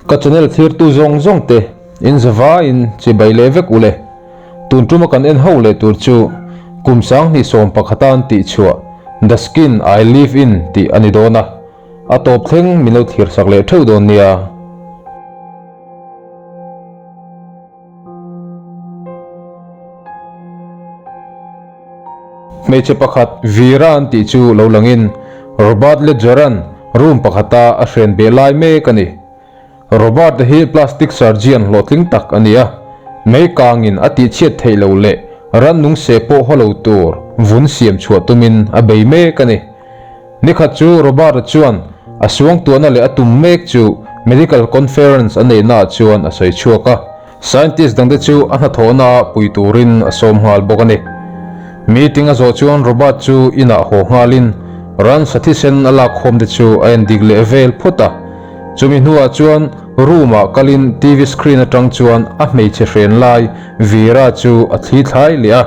Ka channel thlirtu zawng zawng te in zavaiin chibai leh vek ule. Tun tuma kan en ho leh tur chu kum 2011 an tih chhuah The Skin I Live In tih a ni dawn a, a tawp thleng min lo thlir sak leh theuh dawn nia. Hmeichhe pakhat Vera an tih chu lo langin Robert Ledger-a'n room pakhata a hren beh lai mek a ni. Robert-a hi plastic surgeon hlawhtling tak a ni a, mei kangin a tihchhiat theih loh leh rannung seh pawh haw lo tur vun siam chhuah tumin a bei mek a ni. Nikhat chu Robert-a chuan a suangtuahna leh a tum mek chu medical conference a neihnaah chuan a sawi chhuak a. Scientist dangte chu a hnathawhna ah pui turin a sawm nghal bawk a ni. Meeting a zawh chuan Robert chu inah haw nghalin ransa thisen a lak khawm te chu a en dik leh vel phawt a. Chumi hnuah chuan room ah kalin TV screen atang chuan a hmeichhe hren lai Vera chu a thli thlai leh a.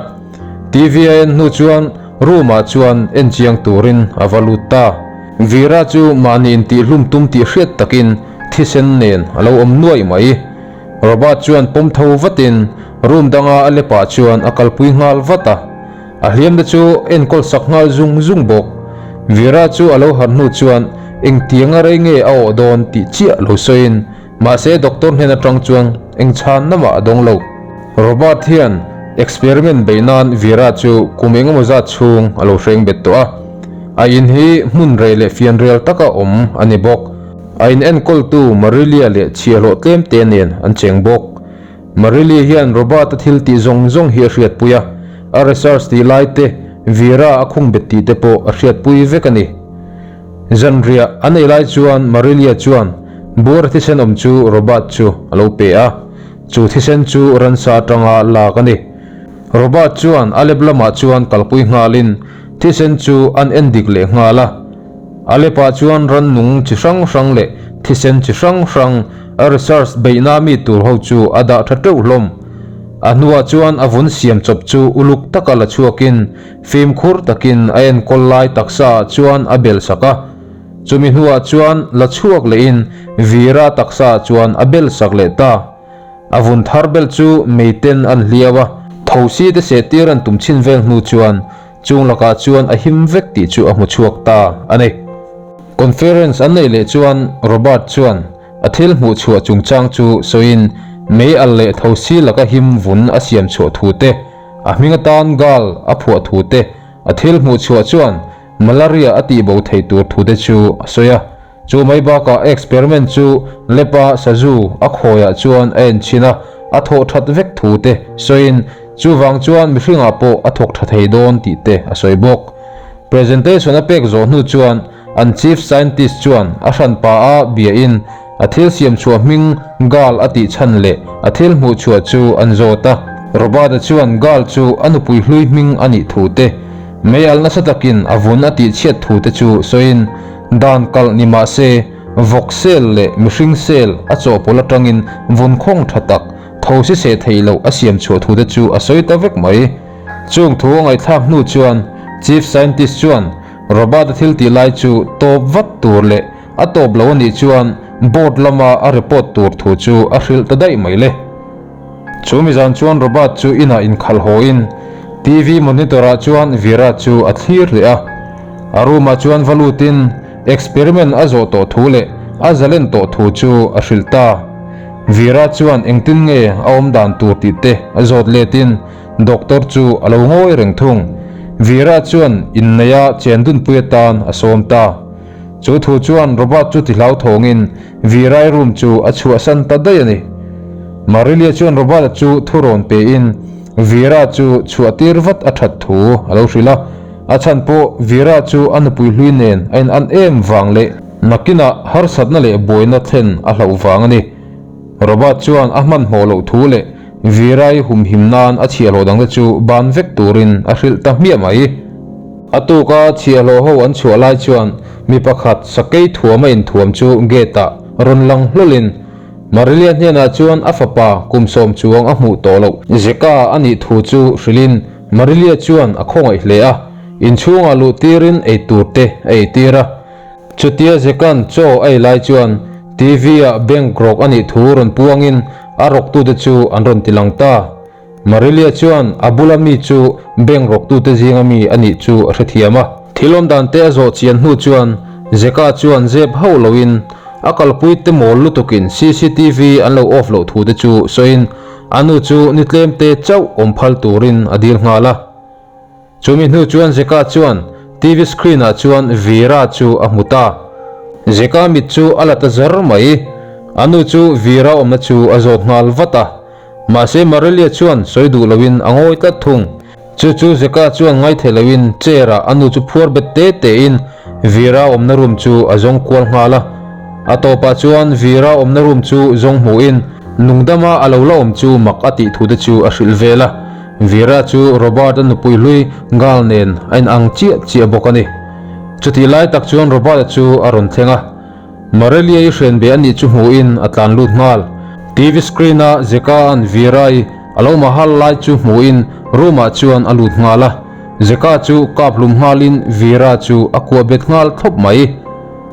TV a en hnu chuan room ah chuan en chiang turin a va lut ta. Vera chu mahni intihhlum tum tih hriat takin thisen nen a lo awm nuaih mai. Robert chuan pawm tho vatin room danga a lepah chuan a kalpui nghal vat a, a hliamte chu enkawl sak nghal zung zung bawk. Vera chu a lo harh hnu chuan engtianga rei nge a awh dawn tih chiah lo sawiin mahse doctor hnen atang chuan eng chhan namah a dawng lo. Robert hian experiment beih nan Vera chu kum engemaw zat chhung a lo hreng bet tawh a, a in hi hmun rei leh fianrial taka awm a ni bawk. A in enkawltu Marilia leh chhiahhlawh tlemte nen an cheng bawk. Marilia hian Robert-a thil tih zawng zawng hi a hriatpui a, a research tih lai te, Vera a khung bet tih te pawh a hriatpui vek a ni. Zanriah an ei lai chuan Marilia chuan buara thisen awm chu Robert chu a lo pe a, chu thisen chu ransa atanga lak a ni. Robert chuan a lab lamah chuan kalpui nghalin thisen chu an endik leh nghal a. A lepah chuan rannung chi hrang hrang leh thisen chi hrang hrang a research beihna mi tur ho chu a dah tha teuh hlawm. A hnuah chuan a vun siam chawp chu uluk taka la chhuakin fimkhur takin a enkawl lai taksa ah chuan a bel sak a. Chumi hnuah chuan la chhuak lehin Veera taksa ah chuan a bel sak leh ta. A vun thar bel chu meiten an hliau a, thosi te sehtir an tum chhin vel hnu chuan Chung lakah chuan a him vek tih chu a hmu chhuak ta a ni. Conference an neih leh chuan Robert chuan a thil hmuh chhuah chungchang chu sawiin mei al leh thosi laka him vun a siam chhuah thu te, a hming atan Gal a phuah thu te, a thil hmuh chhuah chuan malaria a tihbo thei tur thu te chu a sawi a. Chu mai bakah experiment chu Lepa sazu a khawiah chuan a en chhin a, a thawh that vek thu te sawiin chuvang chuan mihringah pawh a thawk tha thei dawn tih te a sawi bawk. Presentation a pek zawh hnu chuan an chief scientist chuan a hranpa a biain a thil siam chhuah hming Gal a tih chhan leh a thil hmuh chhuah chu an zawt a. Robert-a chuan Gal chu a nupui hlui hming a nih thu te, mei al nasa takin a vun a tih chhiat thu te chu sawiin Dan kalh ni mah se, vawk sel leh mihring sel a chawhpawlh atangin vun khawng tha tak, tho si seh theih loh a siam chhuah thute chu a sawi ta vek mai. Chung thu a ngaihthlak hnu chuan Chief Scientist chuan Robert-a thil tih lai chu tawp vat tur leh a tawp lo a nih chuan board lama a report tur thu chu a hrilh ta daih mai le. Chu mizan chuan Robert chu inah inkhalh hawiin TV monitor ah chuan Vera chu a thlir leh a. A room ah chuan va lutin experiment a zawh tawh thu leh a zalen tawh thu chu a hrilh ta. Vera chuan engtin nge a awm dan tur tih te a zawt letin doctor chu a lo ngawi reng thung. Vera chuan inneia chendunpui atan a sawm ta. Chu thu chuan Robert chu ti hlauthawngin Virai room chu a chhuahsan ta daih a ni. Marilia chuan Robert-a chu thu rawn pein Vera chu chhuahtir vat a that thu a lo hrilh a. A chhan pawh Vera chu a nupui hlui nen a in-an em vang leh nakinah harsatna leh buaina thlen a hlauh vang a ni. Robert chuan a hmanhmawh loh thu leh Vera-i humhim nan a chhiahhlawh dangte chu ban vek turin a hrilh ta hmiah mai. A tuka chhiahhlawh ho an chhuah lai chuan mi pakhat sakei thuam a inthuam chu gate ah rawn lang hlawlin Marilia hnenah chuan a fapa kum sawm chuang a hmuh tawh loh Zeka a nih thu chu hrilhin Marilia chuan a khawngaih hle a, inchhungah luh tirin ei tur te a ei tir a. Chutia Zeka'n chaw a ei lai chuan TV-ah bank rawk a nih thu rawn puangin a rawktute chu an rawn tilang ta. Marilia chuan a bula mi chu bank rawktute zinga mi a nih chu a hrethiam a. Thil awm dan te a zawh chian hnu chuan Zeka chuan zep hauh loin a kalpui te mawl lutukin cctv an lo off loh thu te chu sawiin a nu chu ni tlem te chauh awm phal turin a dil nghal a. Chumi hnu chuan Zeka chuan TV screen ah chuan Veera chu a hmu ta. Zeka mit chu a la ta zar mai. A nu chu Veera awmna chu a zawt nghal vat a. Mahse Marilia chuan sawi duh loin a ngawi tlat thung. Chu chu Zeka chuan ngaithei loin chair ah a nu chu phuar bet te te in Veera awmna room chu a zawng kual nghal a. A tawpah chuan Veera awmna room chu zawng hmuhin nungdama a lo la awm chu mak a tih thu te chu a hrilh vel a. Vera chu Robert-a nupui hlui Gal nen a inang chiah chiah bawk a ni. Chutih lai tak chuan Robert-a chu a rawn thleng a, Marelia-i hrenbe a nih chu hmuhin a tlan lut nghal. TV screen-a Zeka-a'n Vera-i a lo mahal lai chu hmuhin room-ah chuan a lut nghal a, Zeka chu kap hlum nghalin Vera chu a kuah bet nghal thlawp mai.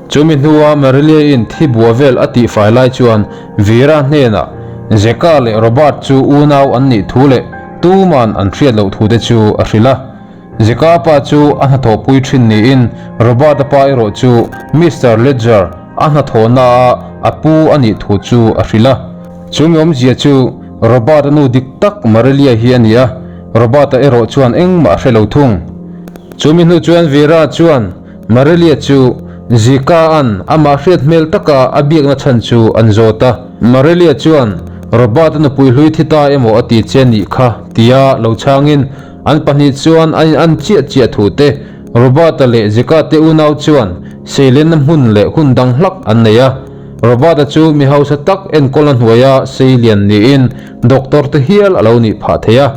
Chumi hnua Marilia-in thi bua vel a tihfai lai chuan Vera hnenah Zeka leh Robert chu unau an nih thu leh tuman an hriat loh thu te chu a hrilh a. Zeka pa chu a hnathawhpui thin niin Robert-a pa erawh chu Mister Ledger a hnathawhnaah a pu a nih thu chu a hrilh a. Chumi awmzia chu Robert-a nu dik tak Marilia hi a ni a, Robert-a erawh chuan engmah a hre lo thung. Chumi hnu chuan Vera chuan Marilia chu Zika-a'n amah hriat hmel taka a biakna chhan chu an zawt a. Marilia chuan, Robert-a nupui hlui thi ta emaw a ti che nih kha, tia lo chhangin an pahnih chuan an in-an chiah chiah thu te, Robert-a leh Zika te unau chuan seilenna hmun leh hun dang hlak an nei a. Robert-a chu mi hausa tak enkawlna hnuaia seilian niin doctor te hial a lo nih phah thei a.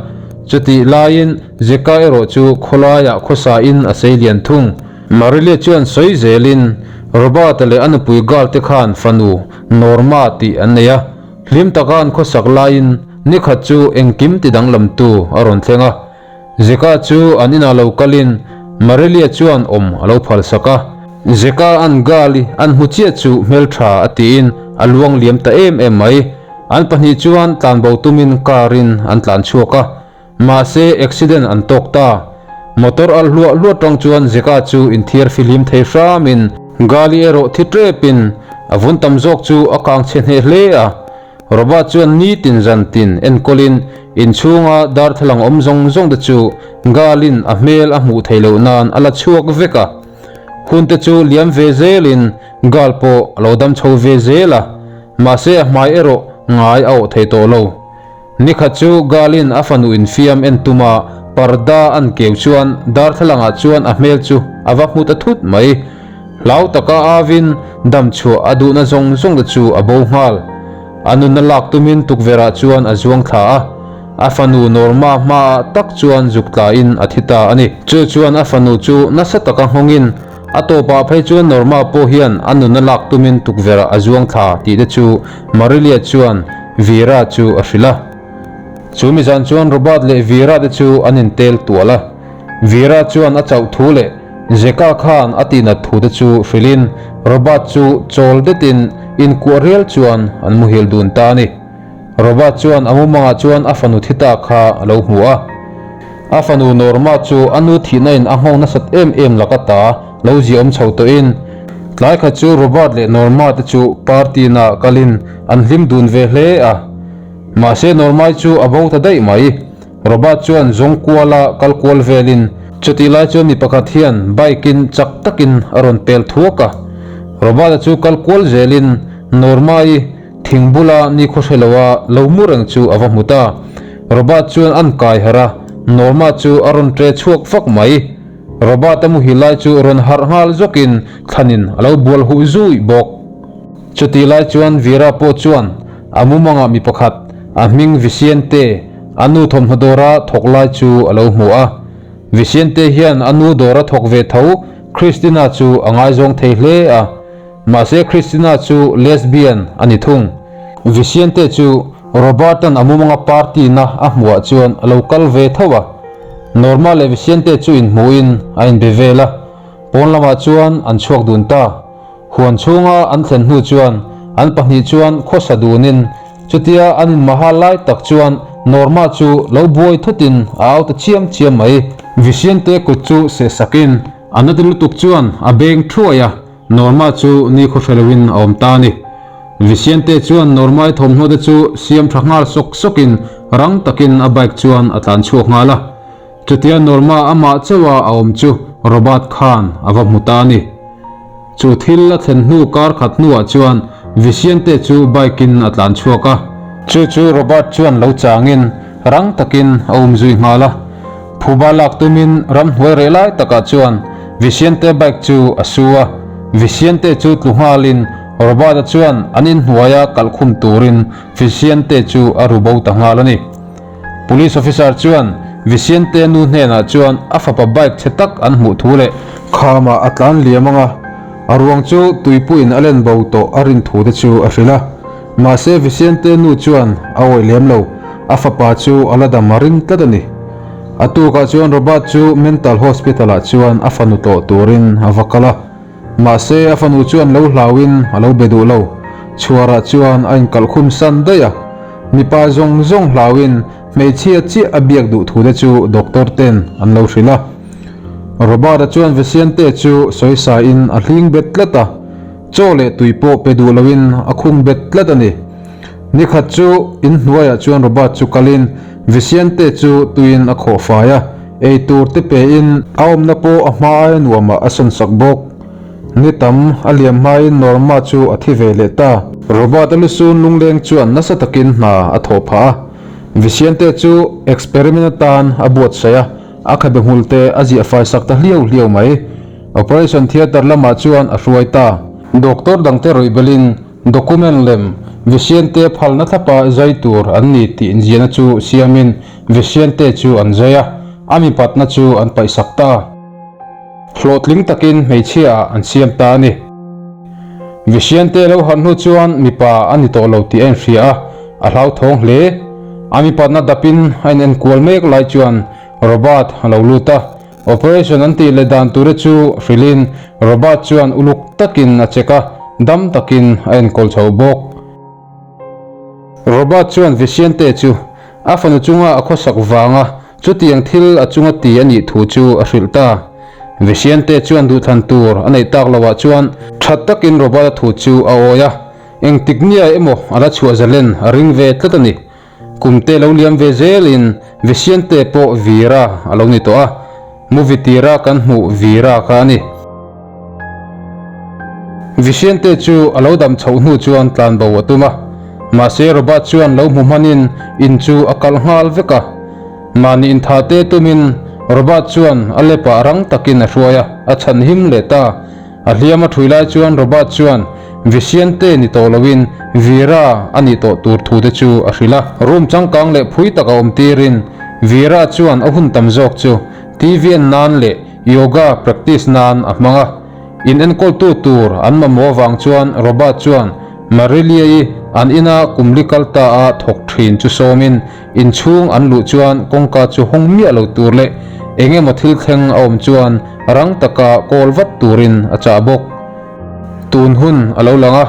Chutih laiin Zeka erawh chu khawlaiah khawsa in a sei lian thung. Marilia chuan sawi zelin Robert-a leh a nupui Gal te khan fanu Norma tih an nei a, hlim taka an khawsak laiin nikhat chu engkim ti danglamtu a rawn thleng a. Zeka chu an inah lo kalin Marilia chuan awm a lo phalsak a. Zeka an Gal-i an hmu chiah chu hmeltha a tiin a luang liam ta em em mai. An pahnih chuan tlanbo tumin car in an tlan chhuak a, mahse accident an tawk ta. Motor alh hluah hluah tang chuan Zeka chu inthiar fihlim thei hramin Gali erawh thi tepin a vun tam zawk chu a kang chhe hneh hle a. Robert chuan nitin zan tin enkawlin inchhunga darthlalang awm zawng zawng te chu Galin a hmel a hmuh theih loh nan a la chhuak vek a. Hun te chu liam ve zelin Gal pawh a lo dam chho ve zel a. Mahse a hmai erawh ngai a awh thei tawh lo. Nikhat chu Galin a fanu infiam en tuma parda an keu chuan darthlalangah chuan a hmel chu a va hmu ta thut mai. Hlau taka avin dam chhuah a duhna zawng zawng te chu a bo nghal. A nunna lak tumin tukverhah chuan a zuang thla a, a fanu Norma hmaah tak chuan zuk tlain a thi ta a ni. Chu chuan a fanu chu nasa taka nghawngin A tawpah phei chuan Norma pawh hian a nuna lak tumin tukverh a zuang thla tih te chu Marilia chuan Vera chu a hrilh a. Chu mizan chuan Robert leh Vera te chu an intel tual a. Vera chuan a chauh thu leh Zeka khan a tihnat thu te chu hrilhin Robert chu chawl detin inkuah rial chuan an muhil dun ta a ni. Robert chuan a mumangah chuan a fanu thi ta kha a lo hmu a. A fanu Norma chu a nu thihna in a nghawng nasat em em laka ta lo ziahawm chho tawhin, tlai khat chu Robert leh Norma te chu party na kalin an hlim dun ve hle a. Mahse Norma-i chu a bo ta daih mai. Robert chuan zawng kuala kal kual velin chutih lai chuan mi pakhat hian bike in chak takin a rawn pel thuak a. Robert-a chu kal kual zelin Norma-i Thing bula nikhaw hre loa lo mu reng chu a va hmu ta. Robert chuan an kai harh a, Norma chu a rawn ṭe chhuak vak mai. Robert-a muhil lai chu rawn harh nghal zawkin thlanin a lo bual huh zui bawk. Chutih lai chuan Vera pawh chuan a mumangah mi pakhat, a hming Vicente, a nu thawmhnaw dawra thawk lai chu a lo hmu a. Vicente hian a nu dawra thawk ve tho Christina chu a ngaizawng thei hle a. Mahse Christina chu lesbian a ni thung. Vicente chu Robert-a'n a mumanga party na a hmuhah chuan a lo kal ve tho a. Norma leh Vicente chu inhmuhin a inbe vel a, pawn lamah chuan an chhuak dun ta. Huan chhunga an thlen hnu chuan An pahnih chuan khawsa dunin chutia an inmahal lai tak chuan Norma chu lo buai thutin a au ta chiam chiam mai. Vicente kut chu seh sakin a nati lutuk chuan a beng thuai a, Norma chu nikhaw hre loin a awm ta a ni. Vicente chuan Norma-i thawmhnaw te chu siam tha nghal sawk sawkin rang takin a bike chuan a tlan chhuak nghal a. Chutia Norma amah chauha a awm chu Robert khan a va hmu ta a ni. Chu thil a thlen hnu kar khat hnuah chuan Vicente chu bike in a tlan chhuak a. Chu chu Robert chuan lo changin rang takin a um zui nghal a. Phuba lak tumin ramhnuai reh lai takah chuan Vicente bike chu a su a. Vicente chu tlu nghalin Robert-a chuan an inhnuaia kalhkhum turin Vicente chu a ru bo ta nghal a ni. Police officer chuan Vicente nu hnenah chuan a fapa bike chhe tak an hmuh thu leh khamah a tlan liam ang a, a ruang chu tuipuiin a len bo tawh a rin thu te chu a hrilh a. Mahse Vicente nu chuan a awih lem lo, a fapa chu a la dam a ring tlat a ni. A tukah chuan Robert chu mental hospital ah chuan a fanu tlawh turin a va kal a. Mahse, a fanu chuan lo hlauin a lo be duh lo. Chhuarah chuan a inkalh khum san daih a. Mipa zawng zawng hlauin hmeichhia chiah a biak duh thute chu doctor ten an lo hrilh a. Robert-a chuan Vesiante chu sawisain a hling bet tlat a, chaw leh tui pawh pe duh loin a khung bet tlat a ni. Nikhat chu inhnuaiah chuan Robert chu kalin Vesiante chu tuiin a khawh fai a. Ei tur te pein a awmna pawh a hma aia nuamah a sawn sak bawk. Ni tam a liam hmain Norma chu a thi ve leh ta. Robert-a lusun lungleng chuan nasa takin hna a thawh phah a. Vicente chu experiment atan a buatsaih a, a khabe hmul te a ziah fai sak ta hliau hliau mai. Operation theatre lamah chuan a hruai ta. Doctor dangte rawih belin document lem Vicente phalna thlapa zai tur an ni tih inziahna chu siamin Vicente chu an zai a, a mipatna chu an paihsak ta. Hlawhtling takin hmeichhia ah an siam ta a ni. Vicente lo harh hnu chuan mipa a ni tawh lo tih a inhria a, a hlauthawng hle. A mipatna dapin a inenkual mek lai chuan Robert a lo lut a, operation an tih leh dan ture chu hrilhin Robert chuan uluk takin a check a, dam takin a enkawl chho bawk. Robert chuan Vicente chu A fanu chunga a khawsak vanga chutiang thil a chunga ti a nih thu chu a hrilh ta. Vesiante chuan duhthlan tur a neih tak loah chuan tha takin Robert-a thu chu a awi a, engtik nia emaw a la chhuah zalen a ring ve tlat a ni. Kumte lo liam ve zelin Vesiante pawh Vira a lo ni tawh a. Movie tira kan hmuh Vira kha a ni. Vicente chu a lo dam chhoh hnu chuan tlan bo a tum a, mahse Robert chuan lo hmu hmanin in chu a kalh nghal vek a. Mahni intha te tumin Robert chuan a lepah rang takin a hruai a, a chhan him leh ta. A hliam a thui lai chuan Robert chuan Vicente ni tawh loin Vera a nih tawh tur thu te chu a hrilh a. Room changkang leh phui tak a awm tirin Vera chuan a hun tam zawk chu TV en nan leh yoga practice nan a hmang a. In enkawltu tur an mamawh avang chuan Robert chuan Marilia-i an ina kum li kal ta a thawk thin chu sawmin inchhung an luh chuan kawngka chu hawng miah lo tur leh eng emaw thil thleng a awm chuan rang taka kawl vat turin a chah bawk. Tun hun a lo lang a,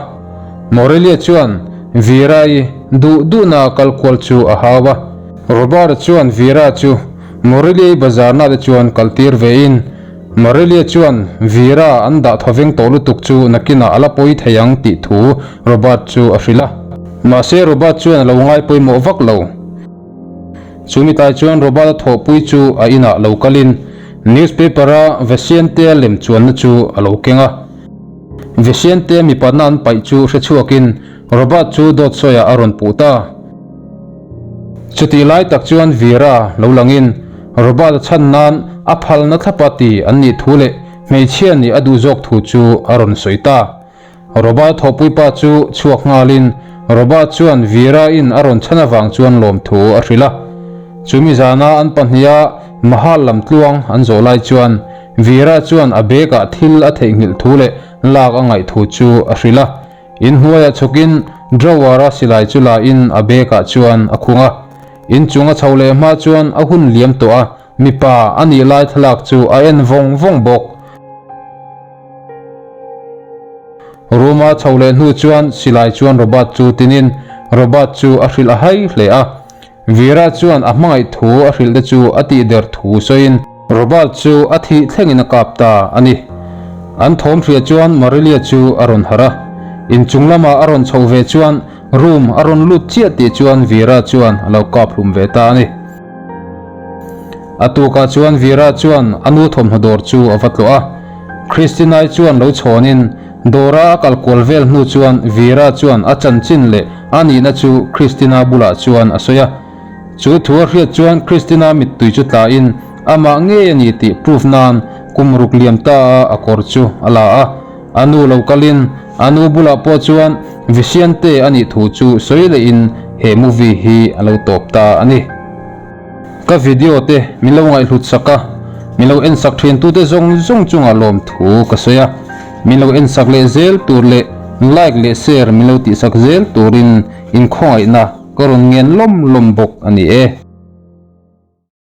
Morelia chuan Vera-i duh duhna kal kual chu a hau a. Robert-a chuan Vera chu Morelia-i bazarna te chuan kal tir vein Morelia chuan Vera an dah thawveng tawh lutuk chu nakinah a la pawi thei ang tih thu Robert chu a hrilh a. Mahse Robert chuan a lo ngai pawimawh vak lo. Chu mitlai chuan Robert-a thawhpui chu a inah lo kalin Newspaper-a Vesiente-a lem chuanna chu a lo keng a. Vesiente mipatna an paih chu hre chhuakin Robert chu dawt sawiah a rawn puh ta. Chutih lai tak chuan Vera lo langin Robert-a chhan nan a phalna thlapa ti an nih thu leh hmeichhia nih a duh zawk thu chu a rawn sawi ta. Robert thawhpuipa chu chhuak nghalin Robert chuan Vera in a rawn chhan avang chuan lawmthu a hrilh a. Chumi zana an pahniha Mahal lam tluang an zawh lai chuan Vera chuan a bag ah thil a theihnghilh thu leh lak a ngaih thu chu a hrilh a. Inhnuaiah chhawkin drawer a silai chu la in a bag ah chuan a khung a. Inchung a chho leh hma chuan a hun liam tawh a, mipa a nih lai thlalak chu a en vawng vawng bawk. Room a chho leh hnu chuan silai chuan Robert chu tinin Robert chu a hrilh a hai hle a. Vera chuan a hmangaih thu a hrilh te chu a tih der thu sawiin Robert chu a thih thlengin a kap ta a ni. An thawm hria chuan Marilia chu a rawn harh a. Inchung lamah a rawn chhoh ve chuan room a rawn lut chiah tih chuan Vera chuan a lo kap hlum ve ta a ni. A tukah chuan Vera chuan a nu thawmhnaw dawr chu a va tlawh a. Christinai chuan lo chhawnin dawra a kal kual vel hnu chuan Vera chuan a chanchin leh a nihna chu Christina bulah chuan a sawi a. Chu thu a hriat chuan Christina mittui chu tlain amah ngei a ni tih proof nan kum ruk liam ta a a kawr chu a la a. A nu lo kalin a nu bulah pawh chuan Vicente a nih thu chu sawi lehin he movie hi a lo tawp ta a ni. Ka video te min lo ngaihhlut sak a, min lo en sak thin tute zawng zawng chungah lawmthu ka sawi a, min lo en sak leh zel tur leh like leh share min lo tihsak zel turin inkhawngaihna ka rawn ngen lawm lawm bawk a ni e.